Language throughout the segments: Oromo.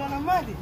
Namaati.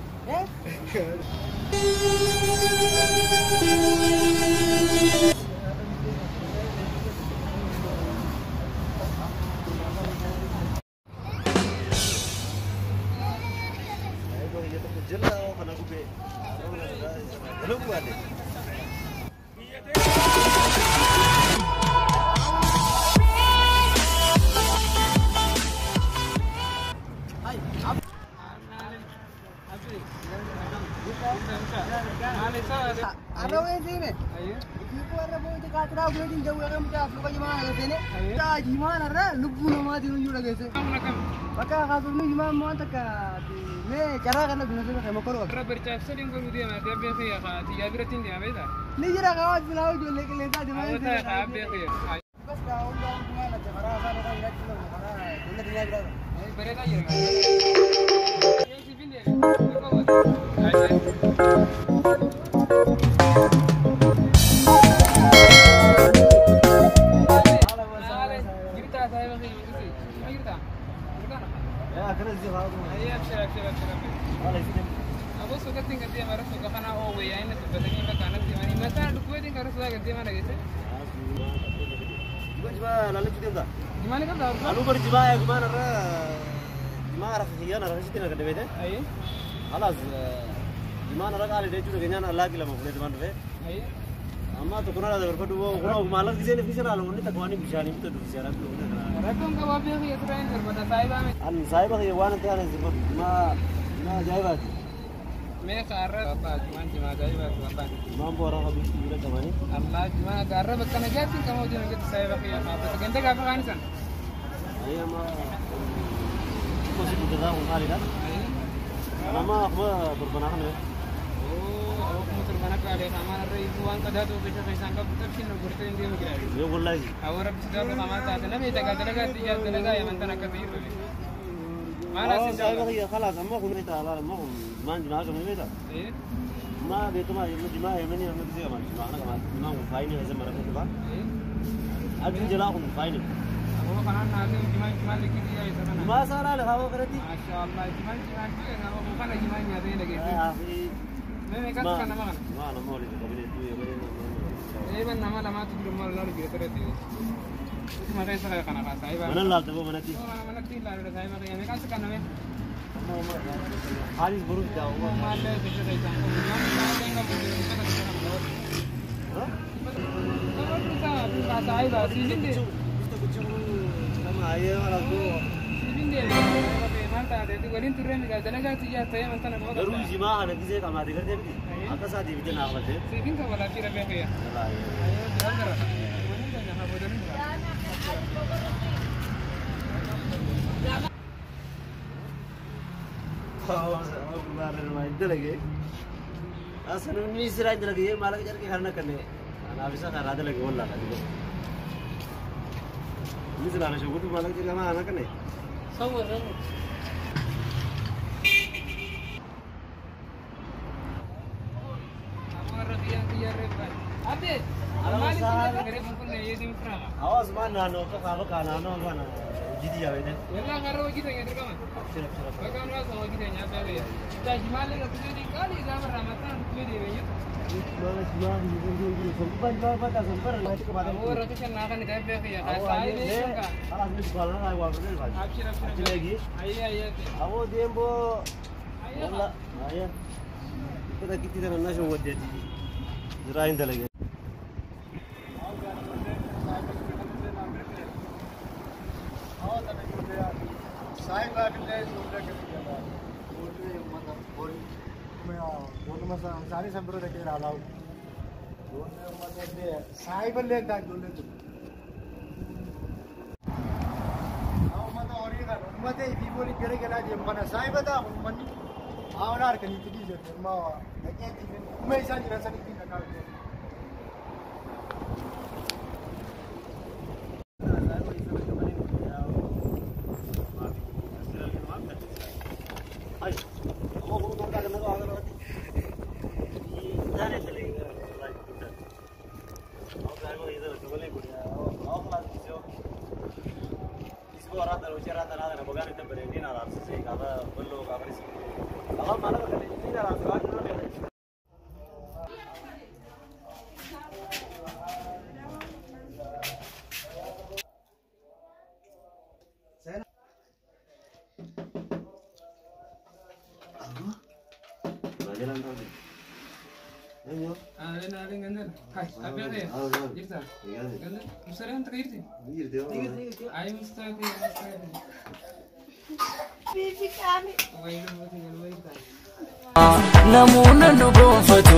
Namoonni nu gonfatu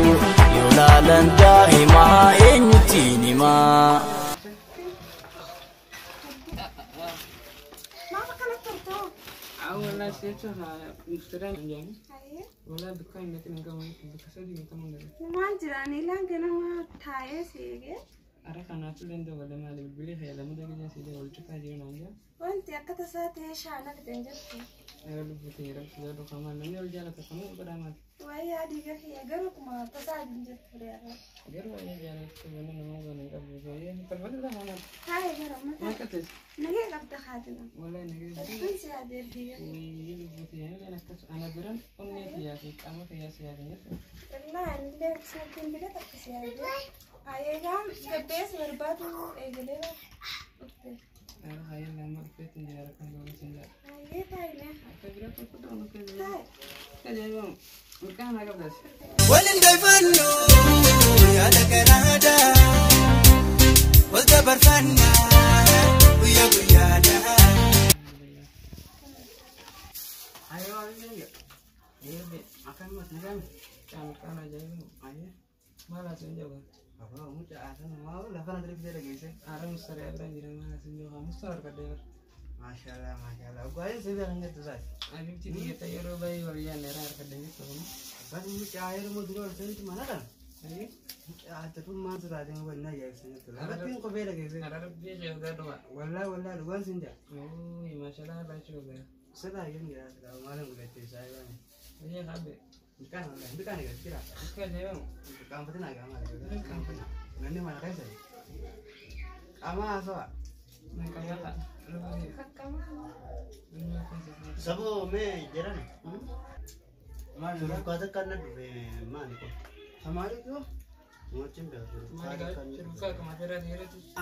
yoo laalan daa'imaa eenyutti himaa. Maal jiraan ilaan ganama taa'ee seegee. Wanti akka tasaa ta'ee shaana fideen jirtu. Waa'ee adii gahee garuu kuma tasaa adiin jirtu reera. Taa'ee gara mataa. Nagee qabda haatina. Kun si adii ergee. Illaa illee saatiin bira takka si adii. Ayeegaan gabbees barbaadu eegalee dhufte. Ayyee taa'ee. Taa'ee. Waliin dayfannu yaada garaadhaa wal dabarfannaa guyyaa guyyaadhaa. Maashallah maashallah. Gwaayeen si beekan jettu saati. Bari mucaa yeroo dura ol seentu mana kana. Mucaa addatummaan siraatiin wannaa ajaa'ibsan jettu. Lafattiin kophee dhageesse. Wallaa wallaa dhugaan sin jaa. Silaa hin jira silaa maalan gudattee isaa eegaame. Biqaan wallaa biqaan eegas jira. Qaanfatina egaa maal qaanfatina. Namni mana keessa. Qaama haasawaa. Sabo mee jiran. Maal dura? Shurufkaata kan na dhufe maali kun? Samaalitu? Moochin beeku shurufkaata kan na dhufe.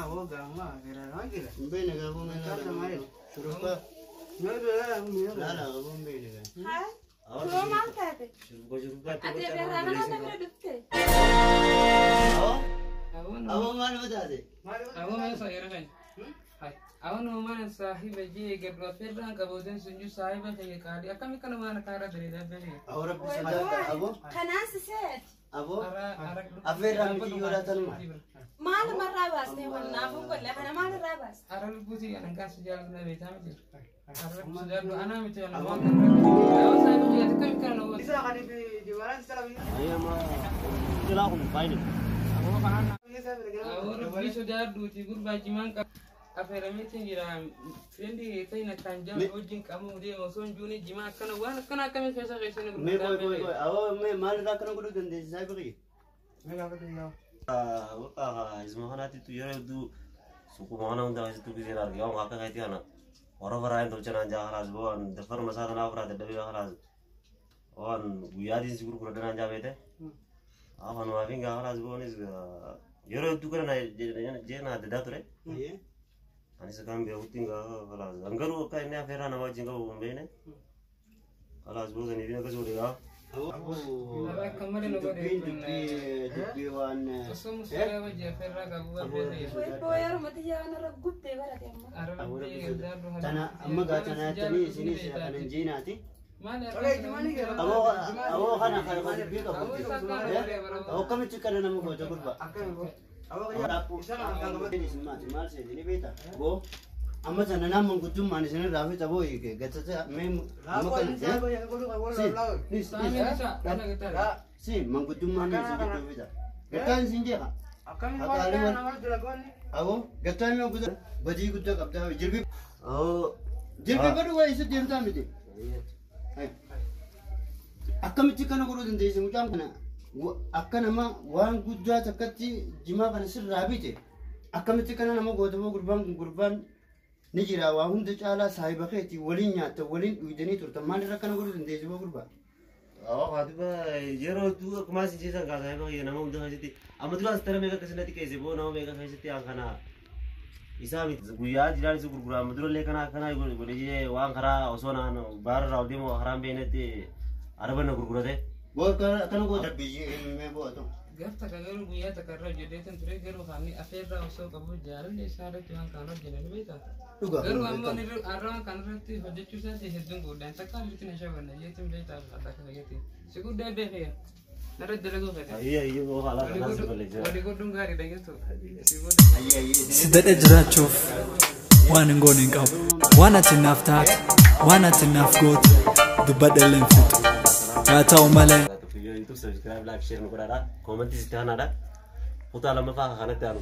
Awoo gaama feeraan waan jira. Hin beekne gaafuu mee Shurufkaata maali? Shurufkaa Yoo dura mi'a. laala gaafuu hin beekne gaa. Haa. Suuraa maal taate? Shurufka shurufkaatti Ati beekaa nama bira dhufte. Awoo maal mataate? Awoo rabbi sodaadha aboo Kanaas seeti. aboo affeerraa miti yoo laatan maal? Maalumarraa baastee wannaafuun golle kana maalirraa baaste? Isa kan jibaran setelah ini. Ayyama silaa kun faayini. Mee qoy qoy qoy awoo mee maalirraa akkana godhuu dandeessi saayiba kiyya? Bakka isuma kanaatittu yeroo hedduu suuquma kana hunda keessattuu giseen arge waan akka keetii kana warra faraayin tolchanaan jaa kalaas waan dafaruma isaa kanaa ofirraa dadhabee kalaas waan guyyaatiin si gurguradhanaan jaa beete afanumaafin gaa kalaas boonis yeroo hedduu kana jeena adda addaa ture anis kan beekuttiin gaa kalaas hangaruu akka inni afeerraa nama wajjin qabu hin beekne kalaas boosaniif akkas godhe gaa. Dubbiin dubbii dubbii waan tana amma gaa tana jettanii isinis kana hin jeenaati. Aboo kana kan dubbii qabutti. Aboo akkamitti kana nama goota gurba. Maal seetini beektaa? Boo amma sana nama guddummaan isinirraa fi taboo hiike gatata mee amma kana si manguddummaan isin gidduu fida. Gattaan isin jeeqa. Aboo gattaan yoo guddaa badii guddaa qabdaa jirbi. Jirbi baduu waa isa deemtaa miti. Akkamitti kana godhuu dandeesse mucaan kana akka nama waan guddaa takkatti jimaa kana sirraa bite akkamitti kana nama gootamoo gurbaan kun gurbaan ni jira waa hunda caalaa saahiba keetii waliin nyaatta waliin dhuydanii turtan maalirra akkana godhuu dandeesse boo gurbaa. Awwa haatiba yeroo hedduu akkuma isin jeesan kaasaa baay'ee nama hunda keessatti amma duraas tara meeqa akkasii qeesse boo nama meeqa keessatti aan kana isaa miti guyyaa jiraan isa gurgura amma durallee kana akkana godhee waan karaa osoo naan baararraa ol deemu karaan beeknetti araba na gurgurate. Boo akkana goota biyyi himee boo'atu. Gaaf takka garuu guyyaa takka irra hojjeteetan ture garuu qaamni afeerraa osoo qabu jaalalli isaa irratti waan kana hojjetan ni beektaa? Dhugaa. Garuu ammoo inni har'a waan kana irratti hojjechuu isaas hedduun guddaan takka irratti na shabanna jeetiin beektaa akka fayyatti. Si guddaa beekee narra dalaguu fedhe. Ayyee ayyee boo haala kanaan si balleessa. Walii godhuun gaariidha jechuudha. Si guddaa. Ayyee ayyee. Si dadhe jiraachuuf waan hin goone hin qabu. Waan ati naaf taate, waan ati naaf goote, dubbadha illee hin fixu. Haa ta'u malee. YouTube subscribe like share nu godhaadha. Koomentii sitti aanaadha. Kutaa lammaffaa kanatti aanu.